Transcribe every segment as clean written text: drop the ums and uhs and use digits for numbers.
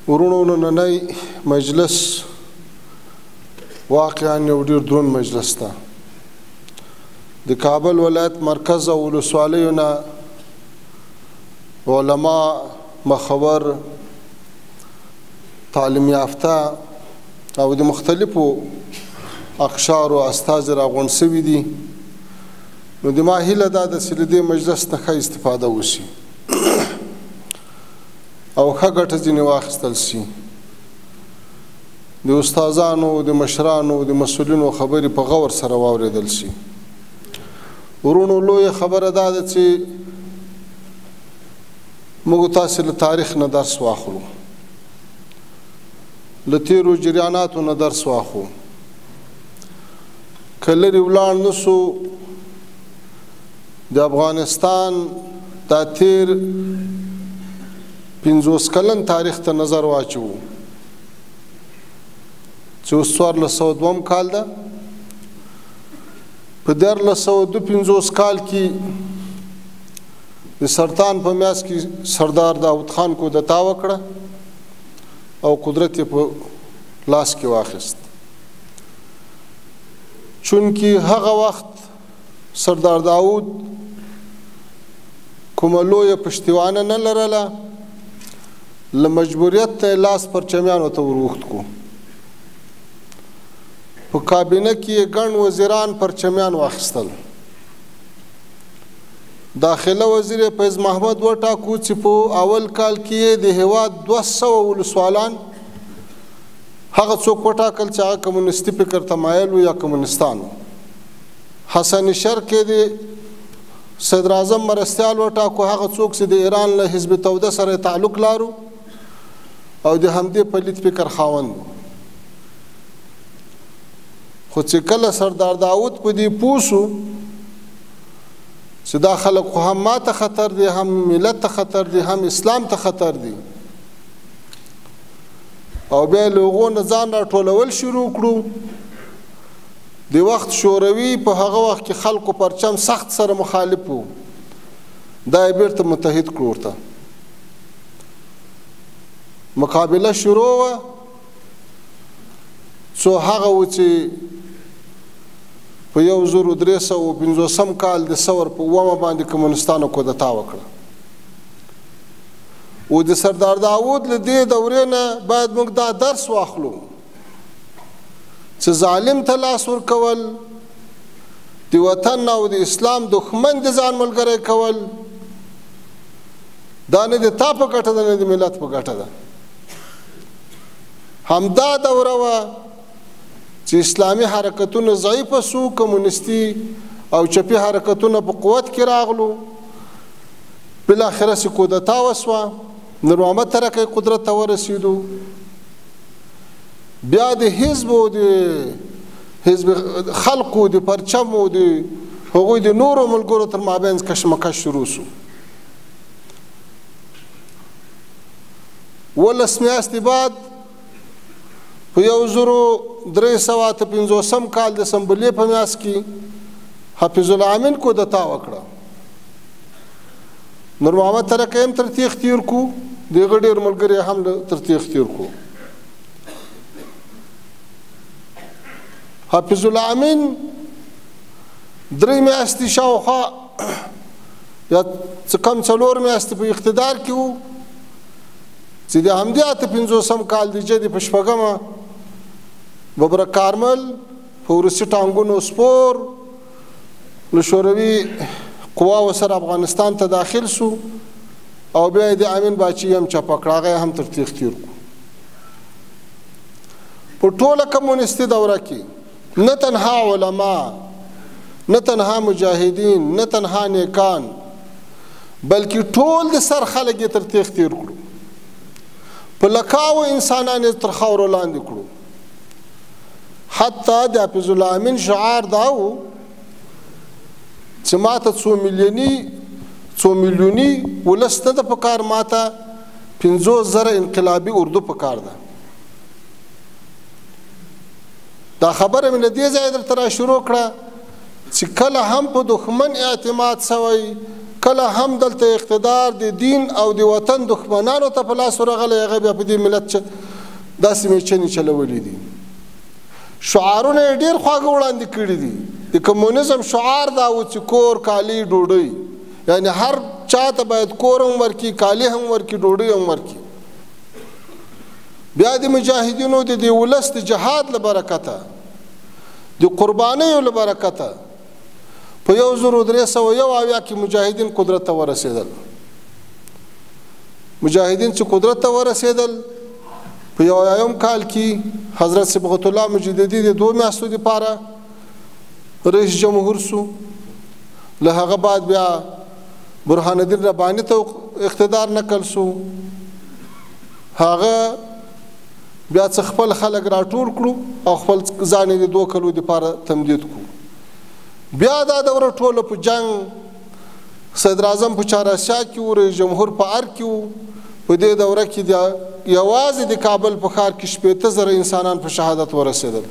وروڼو، نننی مجلس واقعا یو ډېر دروند مجلس ده. د کابل ولایت مرکز او ولسوالیو نه علما، مخور، تعلیم یافته او د مختلفو اقشارو استازي راغونډ سوي دي. نو د ما هیله دا ده چې له دې مجلس نه ښه استفاده وشي او ښه ګټه ځینې واخیستل شي. د استادانو، د مشرانو، د مسؤلینو خبرې په غور سره واورېدل شي. وروڼو، لویه خبره دا ده چې موږ تاسې له تاریخ نه درس واخلو، له تېرو جریاناتو نه درس واخلو. که لرې ولاړ نه سو، د افغانستان دا تېر 50 کلن تاریخ ته نظر واچوو چې اوس 1402 کال ده. په 1352 کال کې د سرطان په میاشت کې سردار داود خان کودتا وکړه او قدرت یې په لاس کې واخیست. چونکې هغه وخت سردار داود کومه لویه پشتیوانه نه لرله، له مجبوریت ته یې لاس پرچمیانو ته ور کو. په کابینه کې یې ګڼ وزیران پرچمیان واخیستل. داخله وزیر یې فیض محمد وټاکو چې په اول کال کې یې د هېواد 200 ولسوالان هغه څوک وټاکل چې هغه کمونستي فکر ته مایل و یا کمونستان وو. حسن شرق یې د صدراعظم مرستیال وټاکو، هغه څوک چې د ایران له حزب توده سره تعلق لرو او د همدې پلیت فکر خاوند و. خو چې کله سردار داود په دې پوه سو چې دا خلک خو هم ما ته خطر دی، هم ملت ته خطر دی، هم اسلام ته خطر دی، او بیا له هغو نه ځان راټولول شروع کړو. د وخت شوروي په هغه وخت کې خلکو پرچم سخت سره مخالف وو، دا یې بیرته متحد کړو. ورته مقابله شروع وه، څو هغه و چې په 1350 کال د ثور په 7مه باندې کمونستانو کودتا وکړه. او د سردار داود له دې دورې نه باید موږ دا درس واخلو چې ظالم ته لاس ورکول، د وطن او د اسلام دښمن د ځان ملګری کول، دا نه د تا په ګټه ده، نه د ملت په ګټه ده. همدا دوره وه چې اسلامي حرکتونه ضعیفه سو، کمونستي او چپي حرکتونه په قوت کې راغلو. بالاخره چې کودتا وسوه، نور محمد ترکی قدرت ته ورسېدو. بیا د حزب او د حزب خلقو د پرچم او د هغوی د نورو ملګرو تر مابین کشمکش شروع سو. 19 میاشتې بعد په 1358 کال د سنبلې په میاشت کې حفیظ الله امین کودتا وکړه. نور محمد ترکی هم تر تیغ تېر کو، د هغه ډېر ملګري هم تر تیغ تېر کو. حفیظ الله امین 3 میاشتې شاوخوا یا څه کم 4 میاشتې په اقتدار کې و چې د همدې 58 کال د جدې په 6مه ببرک کارمل په روسي ټانګونو سپور له شوروي قواو سره افغانستان ته داخل سو او بیا یې د امین باچي هم چپه کړه، هغه یې هم تر تیغ تېر کړو. په ټوله کمونستي دوره کې نه تنها علما، نه تنها مجاهدین، نه تنها نیکان، بلکې ټول د سر خلک یې تر تیغ تېر کړو. په لکاو انسانان یې تر خاورو لاندې کړو. حتی د حفیظ الله امین شعار دا و چې ما ته څو میلیوني ولس نه ده پکار، ما ته 50,000 انقلابي اردو پکار ده. دا خبره مې له دې ځایه درته را شروع کړه چې کله هم په دښمن اعتماد سوی، کله هم دلته اقتدار د دین او د وطن دښمنانو ته په لاس ورغلی، هغه بیا په دې ملت داسې میچنې چلولې دي. شعارونه یې ډېر خواږه وړاندې کړي دي. د کمونیزم شعار دا و چې کور، کالي، ډوډۍ، یعنې هر چا ته باید کور هم ورکړي، کالي هم ورکړي، ډوډۍ هم ورکړي. بیا د مجاهدینو د دې ولس د جهاد له برکته، د قربانیو له برکته په 1371 کې مجاهدین قدرت ته ورسېدل. مجاهدین چې قدرت ته ورسېدل په 71 کال کې حضرت صبغت الله مجددي د 2 میاشتو دپاره رئیس جمهور سو. له هغه بعد بیا برهان الدین رباني ته اقتدار نقل سو. هغه بیا څه خپل خلک راټول کړو او خپل ځان یې د 2 کلو دپاره تمدید کړو. بیا دا دوره ټوله په جنګ، صدراعظم په چاراسیا کې و، رئیس جمهور په ارګ کې و. په دې دوره کې یوازې د کابل په ښار کې 60,000 انسانان په شهادت ورسېدل.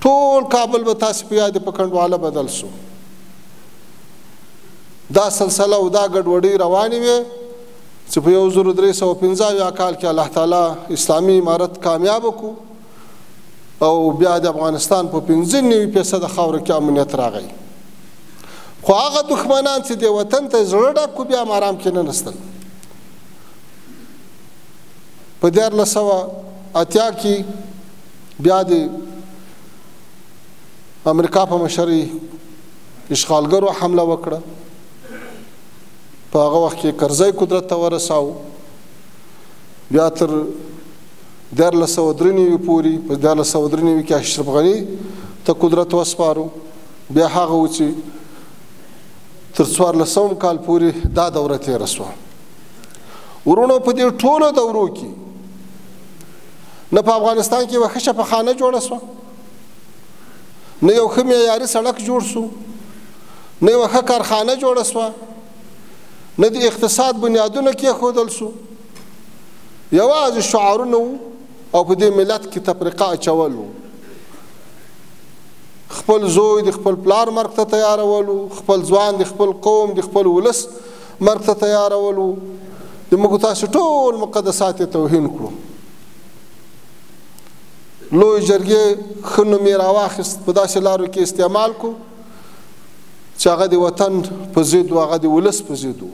ټول کابل به تاسې په یاد په کنډواله بدل سو. دا سلسله او دا ګډوډۍ روانې وې چې په 1375 کال کې الله تعالی اسلامي امارت کامیاب کړو او بیا د افغانستان په 95% خاوره کې امنیت راغی. خو هغه دښمنان چې د وطن ته زړه ډک کړو بیا هم ارام کې نه نستل. په 1380 کې بیا د امریکا په مشرۍ اشغالګرو حمله وکړه. په هغه وخت کې کرزی قدرت ته ورساو. بیا تر 1393 پورې، په 1393 کې اشرف غني ته قدرت وسپارو. بیا هغه و چې تر 14 کال پورې دا دوره تېره سوه. وروڼو په دې ټولو دورو کې نه په افغانستان کې یوه ښه شفاخانه جوړه سوه، نه یو ښه معیاري سړک جوړ سو، نه یوه ښه کارخانه جوړه سوه، نه د اقتصاد بنیادونه کېښودل سو. یوازې شعارونه وو او په دې ملت کې تفرقه اچول وو. خپل زوی د خپل پلار مرګ ته تیارولو، خپل ځوان د خپل قوم د خپل ولس مرګ ته تیارولو. د موږ تاسو ټول مقدسات یې توهین کړو. لوی جرګې ښه نوم یې راواخیست، په داسې لارو کې استعمال کړو چې هغه د وطن په ضد و، هغه د ولس په ضد و.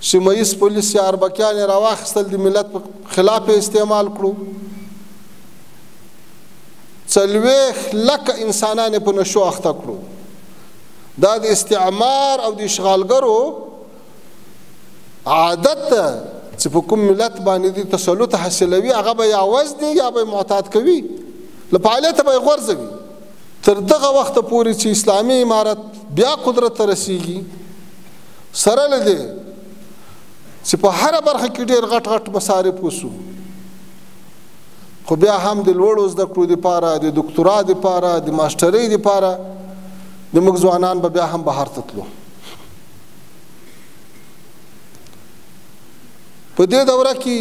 سیمه ییز پولیس یا اربکیان یې راواخیستل، د ملت په خلاف یې استعمال کړو. 40 لکه انسانان یې په نشو اخته کړو. دا د استعمار او د اشغالګرو عادت ده چې په کوم ملت باندې دي تسلط حاصلوي، هغه به یا وزني یا به معتاد کوي، له فعالیته به یې غورځوي. تر دغه وخته پورې چې اسلامي امارت بیا قدرت ته رسیږي، سره له دې چې په هره برخه کې ډېر غټ غټ مصارف وسو، خو بیا هم د لوړو زده کړو دپاره، د دکتورا دپاره، د ماسټرۍ دپاره د موږ ځوانان به بیا هم بهر ته تلو. په دې دوره کې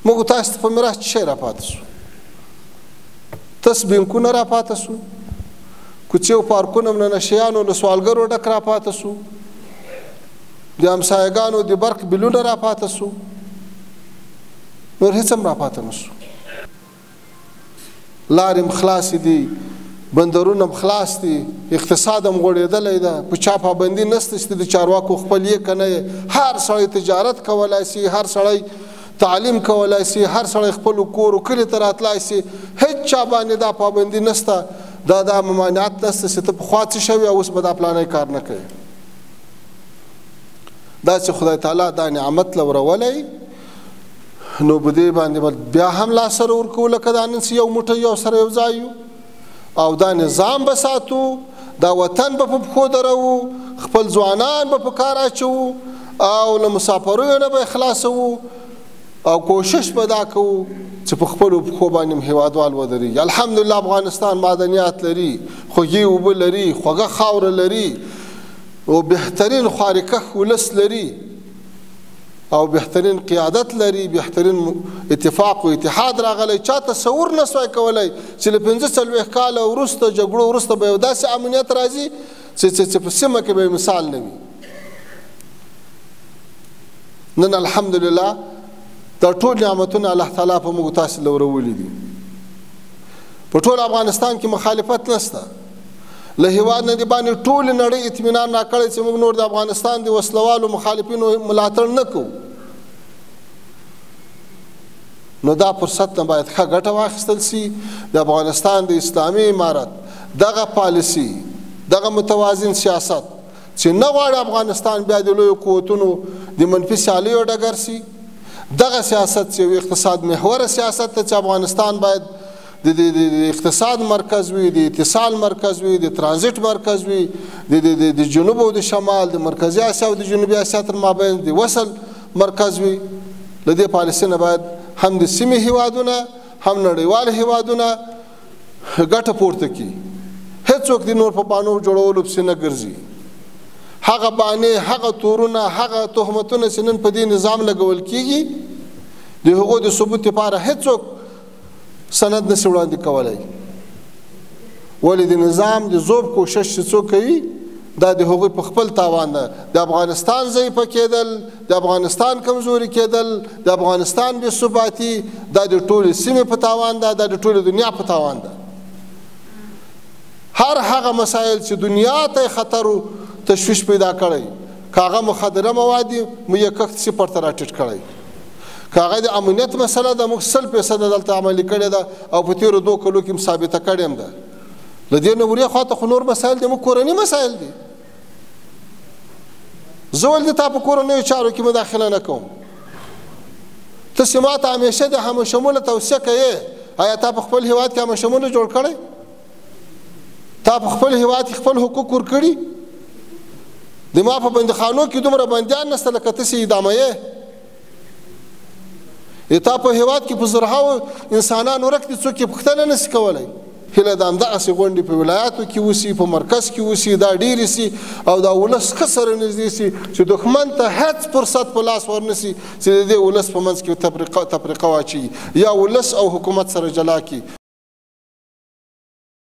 موږ تاسو ته په میراث څه شی راپاتې سو؟ تس بینکونه راپاتې سو، کوڅې او پارکونه هم له نشیانو له سوالګرو ډک راپاتې سو، د همسایګانو د برق بلونه راپاتې سو، نور هېڅ هم راپاتې نه سو. لارې هم خلاصې دي، بندرونه هم خلاص دي، اقتصاد هم غوړېدلی ده، په چا پابندي نشته چې د چارواکو خپل یې که نه یې. هر سړی تجارت کولای سي، هر سړی تعلیم کولای سي، هر سړی خپلو کور کلي ته راتلای سي. هېڅ چا باندې دا پابندي نشته، دا ممانعت نشته چې ته پخوا څه شوې او اوس به دا پلانی کار نه کوې. دا چې خدای تعالی دا نعمت لورولی، نو په دې باندې به بیا هم لاس سره ورکوو، لکه دا نن چې یو موټی یو سره یو ځای یو، او دا نظام به ساتو، دا وطن به په پښو دروو، خپل ځوانان به په کار اچوو او له مسافریو نه به یې خلاصوو، او کوشش به دا کوو چې په خپلو پښو باندې هم هېوادوال ودرېږي. الحمدلله افغانستان معدنیات لري، خوږې اوبه لري، خوږه خاوره لري، او بهترین خواریکښ ولس لري، او بهترین قیادت لري، بهترین اتفاق و اتحاد راغلی. چا تصور نه سوای کولی چې له 45 کاله وروسته جګړو وروسته به یو داسې امنیت راځي چې په سیمه کې به مثال نه وي. نن الحمدلله دا ټول نعمتونه الله تعالی په موږ تاسو لورولي دي. په ټول افغانستان کې مخالفت نشته. له هیواد نه د باندې ټولې نړۍ اطمینان راکړی چې موږ نور د افغانستان د وسلوالو مخالفینو ملاتړ نه کوو. نو دا فرصت نه باید ښه ګټه واخیستل سي. د افغانستان د اسلامي امارت دغه پالیسي، دغه متوازن سیاست چې نه غواړي افغانستان بیا د لویو قوتونو د منفي سیالیو ډګر سي، دغه سیاست چې یو اقتصاد محوره سیاست دی چې افغانستان باید د اقتصاد مرکز وي، د اتصال مرکز وي، د ترانزیت مرکز وي، د جنوب او د شمال، د مرکزي اسیا او د جنوبي اسیا تر مابین د وصل مرکز وي. له دې پالیسي نه باید هم د سیمې هیوادونه هم نړیوال هیوادونه ګټه پورته کړي. هیڅوک د نور په بانو جوړولو پسې نه ګرځي. هغه بانې، هغه تورونه، هغه تهمتونه چې نن په دې نظام لګول کیږي، د هغو د ثبوت لپاره هیڅوک سند نشي وړاندې کولی. ولې د نظام د ذوب کوشش چې څوک کوي دا د هغوی په خپل تاوان ده. د افغانستان ضعیفه کېدل، د افغانستان کمزوري کېدل، د افغانستان بې ثباتي، دا د ټولې سیمې په تاوان ده، دا د ټولې دنیا په تاوان ده. هر هغه مسایل چې دنیا ته خطر و تشویش پیدا کړی، که هغه مخدره مواد دي، موږ یې کښت صفر ته راټیټ کړی، که هغه د امنیت مسله ده، موږ 100% دلته عملي کړې ده او په تېرو 2 کلو کې هم ثابته کړې هم ده. له دې نه ورې خوا ته خو نور مسایل دي، موږ کورني مسایل دي. زه ولې د تا په کورنیو چارو کې مداخله نه کوم؟ ته چې ما ته همیشه د همه شموله توصیه کوې، آیا تا په خپل هیواد کې همه شموله جوړ کړی؟ تا په خپل هیواد کې خپل حقوق ورکړي؟ د ما په بندیخانو کې دومره بندیان نشته لکه ته چې ادامه یې. تا په هیواد کې په زرهاو انسانان ورک دي، څوک یې پوښتنه نه شي کولی. هیله ده همدغسې غونډې په ولایاتو کې وسي، په مرکز کې وسي، دا ډېرې سي او دا ولس ښه سره نږدې سي چې دښمن ته هېڅ فرصت په لاس ورنه سي چې د دې ولس په منځ کې تفرقه واچوي یا ولس او حکومت سره جلا کړي.